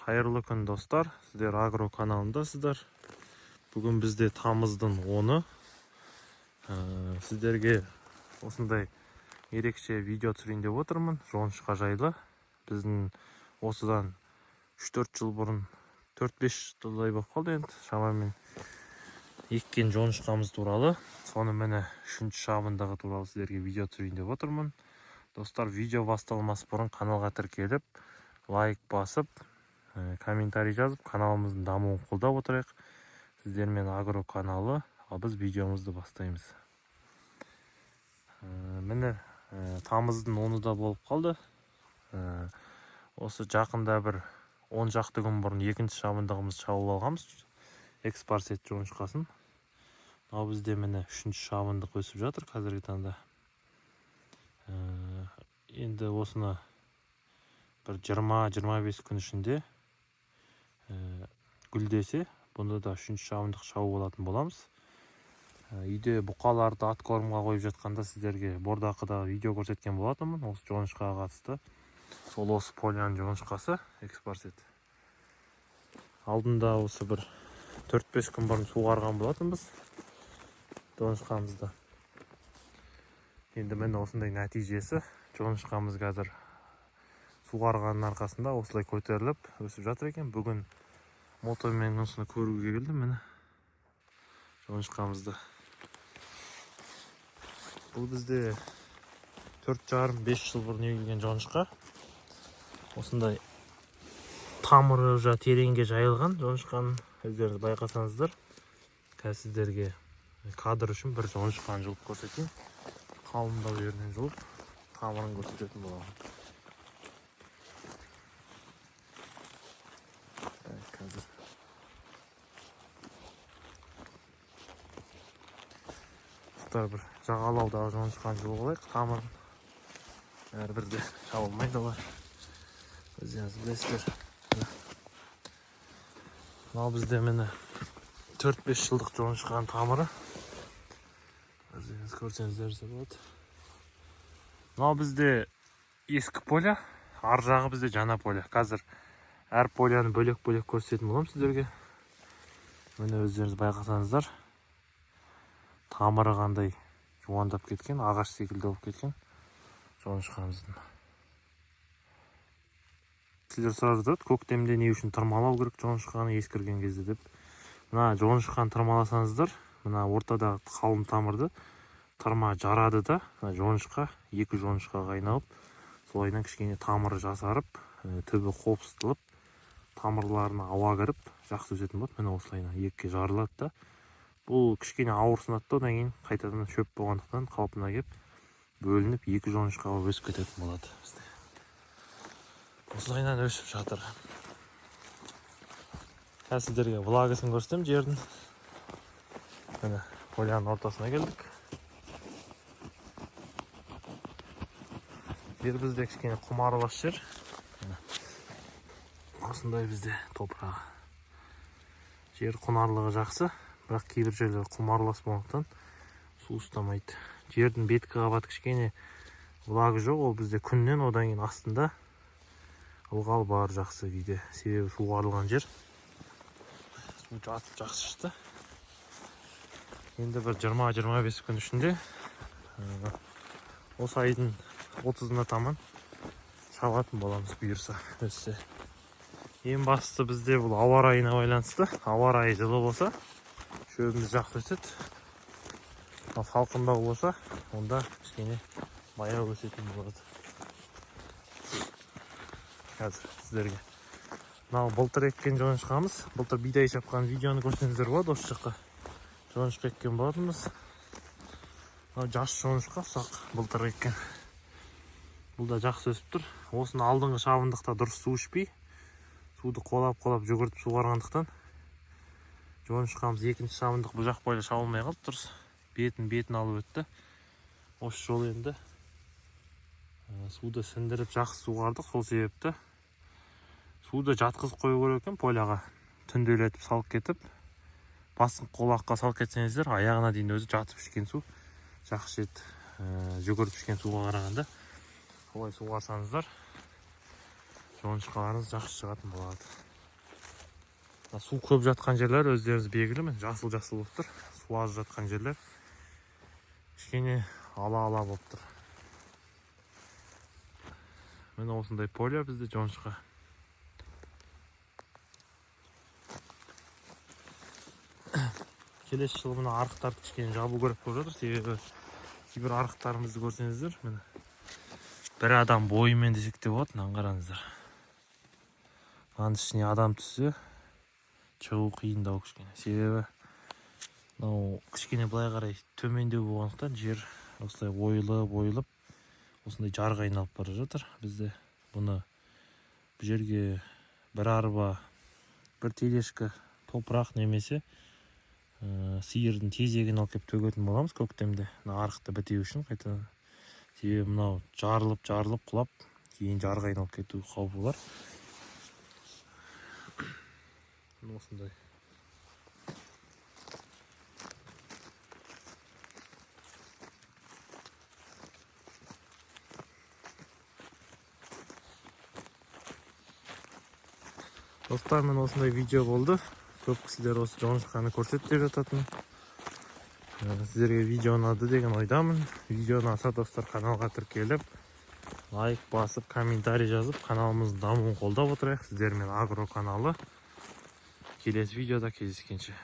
Қайырлы күн, достар! Сіздер Агро каналындасыздар. Бүгін бізде тамыздың 10-ы. Сіздерге осындай ерекше видео түсірейін деп отырмын жоңышқа жайлы. Біздің осыдан 3-4 жыл бұрын, 4-5 жылдай болып қалды енді шамамен, еккен жоңышқамыз туралы, соны, міне, үшінші шабындығы туралы сіздерге видео түсірейін деп отырмын. Достар, видео басталмас бұрын каналға тіркеліп, лайк басып, комментарий жазып, каналымыздың дамуын қолдап отырайық. Сіздермен Агро каналы, ал біз видеомызды бастаймыз. Міне, тамыздың 10-ы да болып қалды. Осы жақында, бір 10 шақты күн бұрын екінші шабындығымызды шауып алғанбыз, экспарсет жоңышқасын. Мынау бізде, міне, үшінші шабындық өсіп жатыр қазіргі таңда. Енді осыны бір 20-25 күн ішінде гүлдесе, бұнда да үшінші шабындық шауып алатын боламыз. Үйде бұқаларды откормға қойып жатқанда сіздерге бордақыда видео көрсеткен болатынмын осы жоңышқаға қатысты. Сол осы поляның жоңышқасы экспарсет. Алдында, осы бір 4-5 күн бұрын суғарған болатынбыз жоңышқамызды. Енді, міне, осындай нәтижесі. Жоңышқамыз қазір суғарғанның арқасында осылай көтеріліп өсіп жатыр екен. Бүгін мотомен осыны көруге келдім, міне, жоңышқамызды. Бұл бізде 4,5-5 жыл бұрын егілген жоңышқа. Осындай тамыры уже тереңге жайылған жоңышқаның, өздеріңіз байқасаңыздар. Қазір сіздерге кадр үшін бір жоңышқаны жұлып көрсетейін. Қалыңдау жерінен жұлып, тамырын көрсететін боламын. Так, қазір, достар, бір жағалаудағы жоңышқаны жұлып алайық тамырын. Бәрібір де шабылмайды олар, өздеріңіз білесіздер. Міне. Мынау бізде, міне, 4-5 жылдық жоңышқаның тамыры, өздеріңіз көрсеңіздер де болады. Мынау бізде ескі поля, ар жағы бізде жаңа поля. Қазір әр поляны бөлек бөлек көрсететін боламын сіздерге. Міне, өздеріңіз байқасаңыздар, тамыры қандай жуандап кеткен, ағаш секілді болып кеткен жоңышқамыздың. Сіздер сұрап жатады, көктемде не үшін тырмалау керек жоңышқаны ескірген кезде деп. Мына жоңышқаны тырмаласаңыздар, мына ортадағы қалың тамырды тырма жарады да, мына жоңышқа екі жоңышқаға айналып, солайынан кішкене тамыры жасарып, түбі қопсытылып, тамырларына ауа кіріп, жақсы өсетін болады. Міне, осылайынан екіге жарылады да, бұл кішкене ауырсынады да, одан кейін қайтадан шөп болғандықтан қалпына келіп, бөлініп, екі жоңышқа болып өсіп кететін болады. Бізде осылайынан өсіп жатыр. Қазір сіздерге влагасын көрсетемін жердің. Міне, поляның ортасына келдік. Жер бізде кішкене құм аралас жер. Міне, осындай бізде топырағы. Жер құнарлығы жақсы, бірақ кейбір жерлер құм аралас болғандықтан су ұстамайды. Жердің беткі қабаты кішкене влага жоқ, ол бізде күннен, одан кейін астында ылғал бар жақсы күйде, себебі суғарылған жер, су жатып жақсы ішті. Енді бір 20-25 күн ішінде, осы айдың 30-ына таман шабатын боламыз, бұйырса, өссе. Ең бастысы, бізде бұл ауа райына байланысты. Ауа райы жылы болса, шөбіміз жақсы өседі, ал салқындау болса, онда кішкене баяу өсетін болады. Қазір сіздерге мынау былтыр еккен жоңышқамыз, былтыр бидай шапқан видеоны көрсеңіздер болады. Осы жаққа жоңышқа еккен болатынбыз. Мынау жас жоңышқа, ұсақ, былтыр еккен. Бұл да жақсы өсіп тұр. Осыны алдыңғы шабындықта дұрыс су ішпей, суды қолап қолап жүгіртіп суғарғандықтан, жоңышқамыз екінші шабындық бұл жақ бойда шабылмай қалды дұрыс, бетін алып өтті. Осы жолы енді суды сіңдіріп, жақсы суғардық. Сол себепті суды жатқызып қою керек екен поляға, түнделетіп салып кетіп, басын қолаққа салып кетсеңіздер, аяғына дейін өзі жатып ішкен су жақсы ішеді жүгіріп ішкен суға қарағанда. Солай суғарсаңыздар, жоңышқаларыңыз жақсы шығатын болады. Мына су көп жатқан жерлер өздеріңіз белгілі, міне, жасыл жасыл болып тұр. Су аз жатқан жерлер кішкене ала ала болып тұр. Міне, осындай поле бізде жоңышқа. Келесі жылы мына арықтарды кішкене жабу керек болып жатыр, себебі кейбір арықтарымызды көрсеңіздер, міне, бір адам бойымен десек те болады. Мынаны қараңыздар, мынаның ішіне адам түссе, шығу қиындау кішкене, себебі мынау кішкене былай қарай төмендеу болғандықтан, жер осылай ойылып ойылып осындай жарға айналып бара жатыр бізде. Бұны бұл жерге бір арба, бір тележка топырақ немесе сиырдың тезегін алып келіп төгетін боламыз көктемде, мына арықты бітеу үшін қайтадан, себебі мынау жарылып жарылып құлап, кейін жарға айналып кету қаупі бар. Міне, осындай. Достар, міне, осындай видео болды. Көп кісілер осы жоңышқаны көрсет деп жататын. Сіздерге видео ұнады деген ойдамын. Видео ұнаса, достар, каналға тіркеліп, лайк басып, комментарий жазып, каналымыздың дамуын қолдап отырайық. Сіздермен Агро каналы. Келесі видеода кездескенше.